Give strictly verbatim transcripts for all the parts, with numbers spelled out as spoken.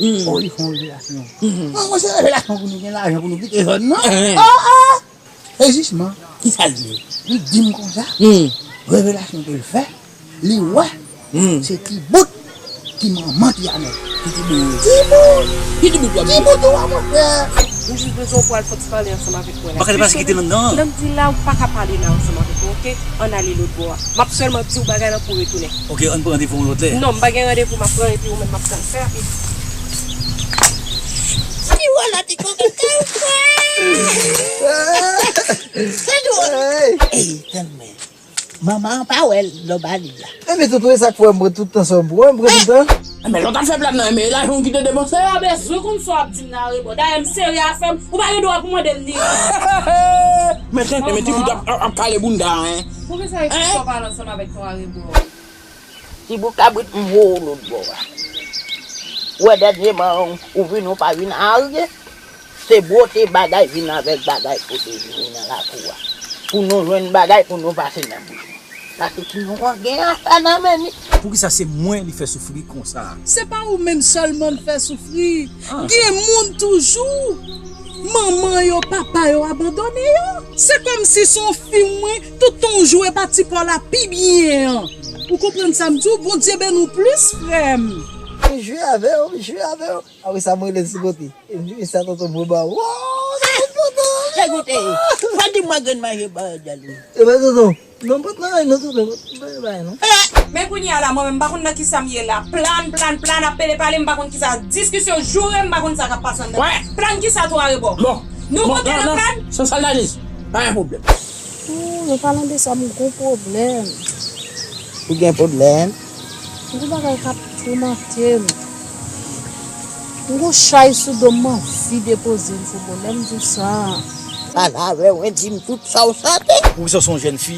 Oh, li fè yon revelasyon. Mwen, mwen, se revelasyon pou nou gen lajan, pou nou kite zòn nan. Oh, oh! E jisman, kisa l di? Li di m konsa, revelasyon ke l fè, li wè, se ti bout ki manman Tiyanèl. Ki ti bout? Ti bout! Ki ti bout w ap di? Ti bout ou a, monchè! Mwen jis bezwen w pou al fè ti pale ansanm avèk mwen la. M pa ka pase kite l anndan an. Lè m di la, ou pa ka pale la ansanm avèk mwen, oke? Ann ale lòt bò a. M ap sèlman di w bagay lan pou w retounen. Oke, ann pran randevou yon lòt lè. Non, m pa gen randevou, m ap pran epi ou menm m ap pran l fè, epi Ki wòl la ti kokote ou fè? Se dwòl. Ey, tann mwen. Manman an pa wè l lò ba li la. Enben, tonton, e sa k fè m pran tout tan sa m pran, m pran tout tan. Enben, lè w t ap fè plat nan, enben, lajan w ki te depanse a, bès. Mwen konn sa w ap di m nan arebò. Dayè, m serye afè m. Ou pa gen dwa pou mande m ni. Men tenten, men ti bout ap, ap, ap kale bounda, en. Poukisa e konsa w pale ansanm avèk ton arebò? Ti bout kabrit m voye w lòt bò a. Ou wè dènyèman ou vin ou pa vin arye. Se bwote bagay vin avèk bagay kote vini nan lakou a. Pou nou jwenn bagay pou nou pase nan bouch nou. Paske ti nou an gen afè nan men li. Poukisa se mwen li fè soufri konsa? Se pa ou menm sèlman l fè soufri. Gen moun toujou. Manman yo, papa yo abandone yo. Se kòmsi se yon fim wi, tout tan w jwe pa ti pa w la pi byen an. Ou konprann sa m di w? Bondye beni w plis, frè m. M jwe avè w, m jwe avè w. Apre sa, m rele l sou kote. E m di, "Mesye, tonton, mwen ba w." Wow, tonton, tonton. Fè goute. Fò di mwen grenn manje ba yo djal wi. E ben, tonton. Non, m pa t nan anyen, non, tonton. M pa t nan anyen, non. Men kounye a la, mwen menm, m pa konn nan kisa m ye la. Plan, plan, plan, ap pede pale, m pa konn kisa. Diskisyon, joure, m pa konn sa k ap pase anndan. Plan kisa tou arebò? Bon. Nou monte nan plan? San saldanis. Pa gen pwoblèm. Ooh, nan palan de sa, m gon pwoblèm. Ou gen pwoblèm? M gon bagay k ap toumante m. M gon chay sou do m, m anvi depoze l sou bò. Lè m di w sa. Pale avè w, wi, di m tout sa w santi. Poukisa w se yon jèn fi,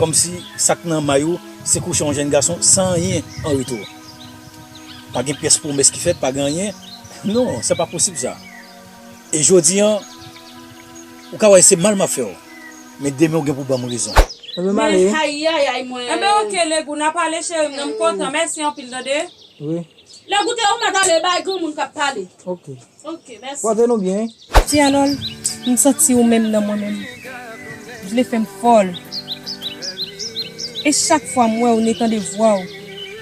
kòmsi sa k nan may ou, se kouche yon jèn gason san anyen an retou? Pa gen pyès pwomès ki fèt, pa gen anyen. Non, se pa posib sa. E jodi an, ou ka wè se mal m ap fè w. Men demen ou gen pou ban m rezon. Ebyen, m ale. Men ayayay, mwen. Enben, oke, Legou, n a pale, cheri m nan, m kontan. Mèsi anpil, tande. Wi. Legou te ou mèt ale bay granmoun k ap pale. Oke. Oke, mèsi. Pote nou byen. Ti Anòl, m santi ou menm nan mwen menm. Vle fè m fòl. E chak fwa m wè w, ni tande vwa w,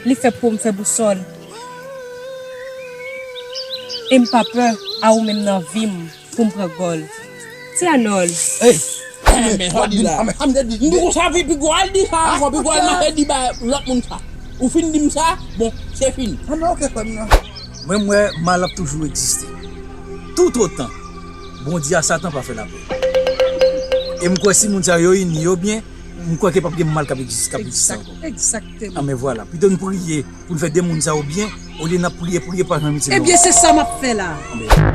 li fè po m fè bousòl. E m pa pè a ou menm nan vi m pou m pran gòl. Ti Anòl. Ey! Enben, sa w di la. Enben, sa m te di. M di konsa, pi, pi gwo al di sa ankò, pi gwo al mache di bay lòt moun sa. Ou fin di m sa, bon, se fini. Enben, oke, frè m nan. Mwen, m wè mal ap toujou egziste. Toutotan Bondye a Satan pa fè lapè. E m kwè si moun sa yo ini yo byen, m kwè ke p ap gen mal k ap egzis-, k ap egziste ankò. Egzakteman. Anben vwala. Pito n priye pou n fè de moun sa yo byen, olye n ap priye, priye pa janm itile. Ebyen, se sa m ap fè la. Anben.